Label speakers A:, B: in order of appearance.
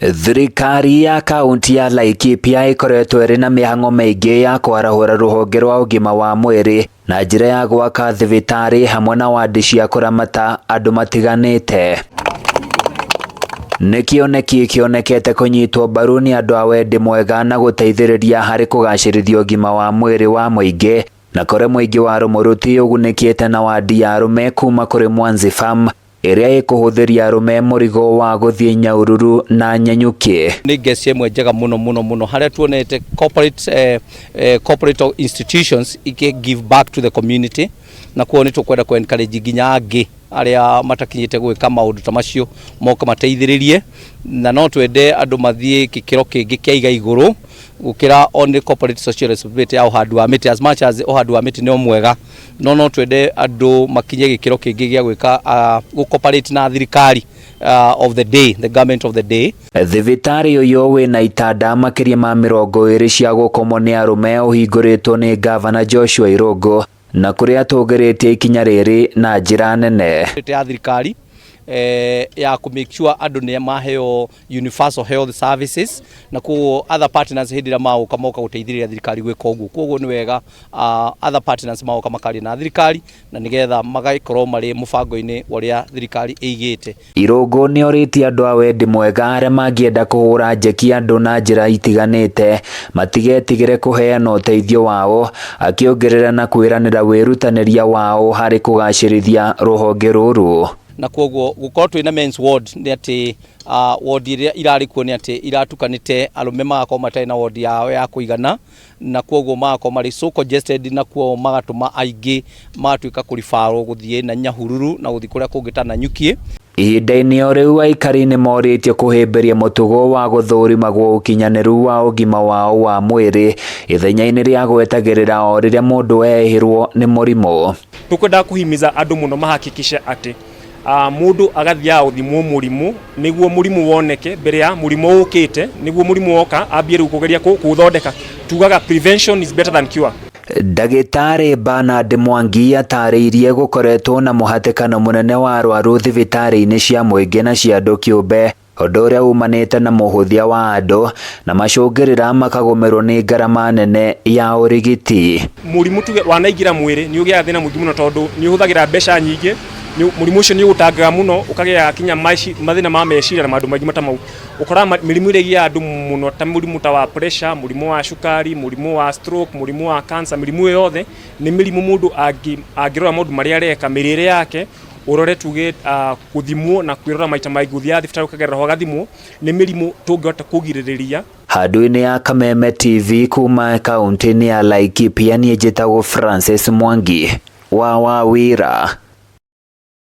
A: Thirikari ya kaunti ya Laikipia ĩkoretwo ĩrĩ na mĩhang'o mĩingĩ ya kwarahũra rũhonge rwa ũgima wa mwĩrĩ na njĩra ya gwaka thibitarĩ hamwe na wandi cia kũramata andũ matiganĩte. Nĩ kĩoneki kĩonekete kũnyitwo mbaru nĩ andũ a wendi mwega na gũteithĩrĩria harĩ kũgacĩrithia ũgima wa mwĩrĩ wa mũingĩ na kũrĩ mũingĩ wa Rũmũrũti ũgunĩkĩte na wandi ya arũme kuma kũrĩ Mwanzi Farm ĩrĩa ĩkũhũthĩria arũme mũrigo wa gũthiĩ Nyaururu na Nanyuki.
B: Nĩ ngeci ĩmwe njega mũno mũno mũno harĩa tuonete corporate institutions ikĩ give back to the community, na kuo nĩ tũkwenda kũ encourage nginya angĩ arĩa matakinyĩte gwĩka maũndũ ta macio moke mateithĩrĩrie, na no twende andũ mathiĩ gĩkĩro kĩngĩ kĩa iga igũrũ gũkĩra only corporate social responsibility ya ũhandi wa mĩtĩ. As much as ũhandi wa mĩtĩ nĩ o mwega, no twende andũ makinye gĩkĩro kĩngĩ gĩa gwĩka gũ cooperate na thirikari of the day, the government of the day.
A: Thibitarĩ ũyũ wĩna itanda makĩria ma 20 cia gũkomwo nĩ arũme ũhingũrĩtwo nĩ Gavana Joshua Irũngũ na kũrĩa atũgĩrĩtie ikinya rĩrĩ na njĩra nene.
B: Ya thirikari ya kũ make sure andũ nĩ maheo universal health services, na koguo other partners hĩndĩ ĩrĩa magoka moka gũteithĩrĩria thirikari gwĩka ũguo. Koguo nĩ wega other partners magoka makaria na thirikari na nĩgetha magakorwo marĩ mũbango-inĩ wa ũrĩa thirikari ĩigĩte.
A: Irũngũ nĩ orĩtie andũ a wendi mwega arĩa mangĩenda kũhũra njeki andũ na njĩra itiganĩte matigetigĩre kũheana ũteithio wao, akĩongerera na kwĩranĩra wĩrutanĩria wao harĩ kũgacĩrithia rũhonge rũrũ.
B: Na koguo gũkorwo twĩna men's ward nĩ atĩ ward iria irarĩ kuo nĩ atĩ iratukanĩte, arũme magakorwo matarĩ na ward yao ya kũigana, na koguo magakorwo marĩ so congested, na kuo magatũma aingĩ magatuĩka kũribarwo gũthiĩ na Nyahururu na gũthiĩ kũrĩa kũngĩ ta Nanyuki.
A: Ihinda-inĩ o rĩu, aikari nĩ morĩtio kũhĩmbĩria mũtugo wa gũthũrimagwo ũkinyanĩru wa ũgima wao wa mwĩrĩ ithenya-inĩ rĩa gwetagĩrĩra o rĩrĩa mũndũ ehĩrwo nĩ mũrimũ.
C: Tukwendaga kuhimiza andũ mũno mahakikishe atĩ mũndũ agathiaga gũthimwo mũrimũ nĩguo mũrimũ woneke mbere ya mũrimũ ũkĩte, nĩguo mũrimũ woka ambie rĩu kũgeria kũũthondeka. Tugaga prevention is better than cure.
A: Ndagĩtarĩ Bernard Mwangi atarĩirie gũkoretwo na mũhatĩkano mũnene wa arwaru thibitarĩ-inĩ cia mũingĩ na cia andũ kĩũmbe, ũndũ ũrĩa umanĩte na mũhũthia wa andũ na macũngĩrĩra makagũmĩrwo nĩ ngarama nene ya ũrigiti.
C: Mũrimũ tuge wanaingĩra mwĩrĩ nĩ ũgĩaga thĩna mũingĩ mũno tondũ nĩ ũhũthagĩra mbeca nyingĩ, mũrimũ ũcio nĩ ũgũtangaga mũno, ũkagĩa kinya mathĩna ma meciria na maũndũ maingĩ mata mau. Ũkoraga mĩrimũ ĩrĩa ĩgiaga andũ mũno ta mũrimũ ta wa pressure, mũrimũ wa cukari, mũrimũ wa stroke, mũrimũ wa cancer, mĩrimũ ĩyo yothe nĩ mĩrimũ mũndũ angĩrora maũndũ marĩa areka, mĩrĩre yake, ũrore tuge gũthimwo na kwĩrora maita maingĩ, gũthiaga thibitarĩ ũkagerera ho ũgathimwo, nĩ mĩrimũ tũngĩhota kũgirĩrĩria.
A: Handũ-inĩ ya Kameme TV kuma kaunti-inĩ ya Laikipia, niĩ njĩtagwo Francis Mwangi wa Wawira.